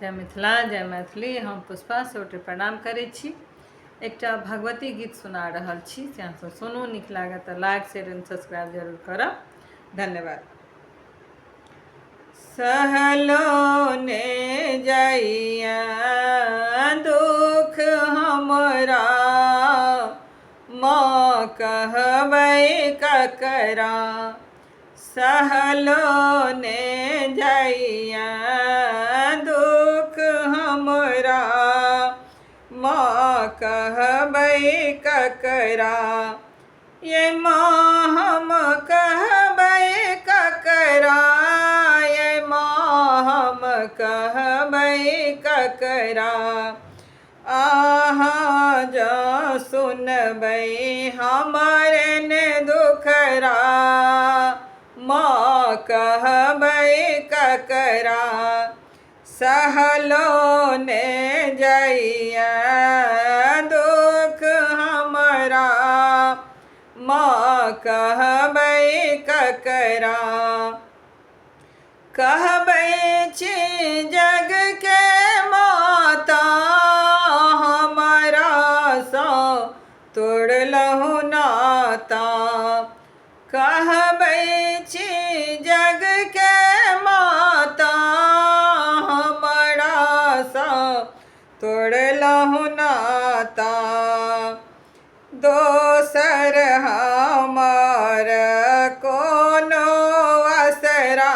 जय मिथिला जय मैथिली। हम पुष्पा सबके प्रणाम करै छी। एकटा भगवती गीत सुना रहल छी, से अहाँ सब सुनू, नीक लागत तऽ लाइक शेयर एंड सब्सक्राइब जरूर करब। धन्यवाद। सहलो ने जाइया दुख हमरा, माँ कहबै ककरा। सहलो ने जाइया दुख हमरा, माँ कहबै ककरा। ये माँ हम कहबै ककरा, ये माँ हम कहबै ककरा। अहाँ जँ सुनबै हमर ने दुखरा, माँ कहबै ककरा। सहलो ने जाइया दुख हमरा, माँ कहबै ककरा। कहबै छी जग के माता, हमरा सँ तोड़लहुँ नाता। कहबै छी जग के माता, हमरा सँ तोड़लहुँ नाता। दोसर हमर कोनो असरा,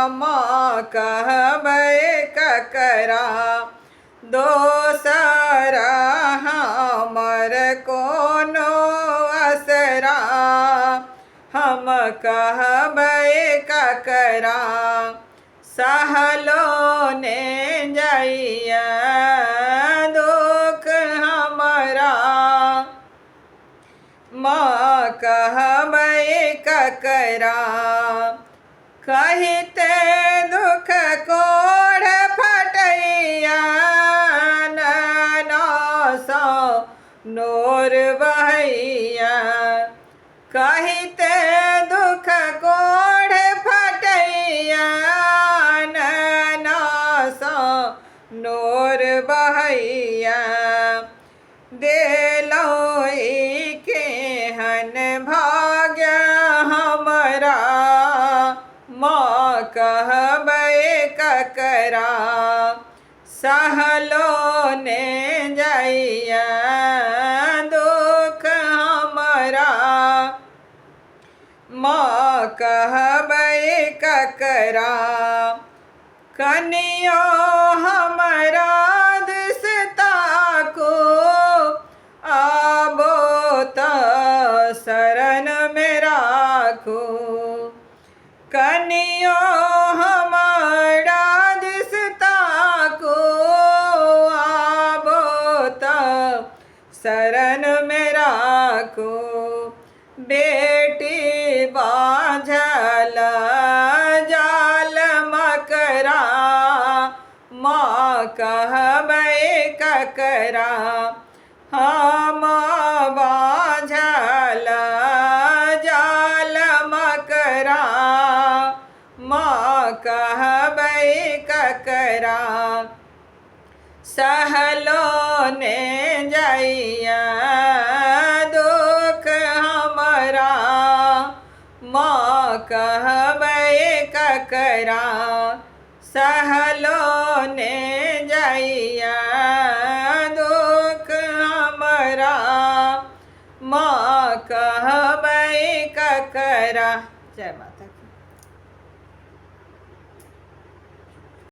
माँ कहबै ककरा। दोसर हमर कोनो असरा, हम कहबै ककरा। सहलो ने जाइया दुख हमरा, माँ कहबै ककरा। कहिते दुख कोढ़ फटैया, नैनासँ नोर बहैया। कहिते दुख कोढ़ फटैया, नैनासँ नोर बहैया। देलहुँ ई केहन भाग्य हमरा, माँ कहबै ककरा। सहलो ने जाइया दुख हमरा, माँ कहबै ककरा। कनियो हमरा दिस ताकू, आबो तऽ शरण मे राखू। कनियो हमरा दिस ताकू, आबो तऽ शरण मे राखू। बेटी बाझल जाल मकरा, माँ कहबै ककरा। हम बाझल जाल मकरा, माँ कहबै ककरा। सहलो ने जाइया दुख हमरा, माँ कहबै ककरा। सहलो ने जाइया दुख हमरा, माँ कहबै ककरा। जय माता।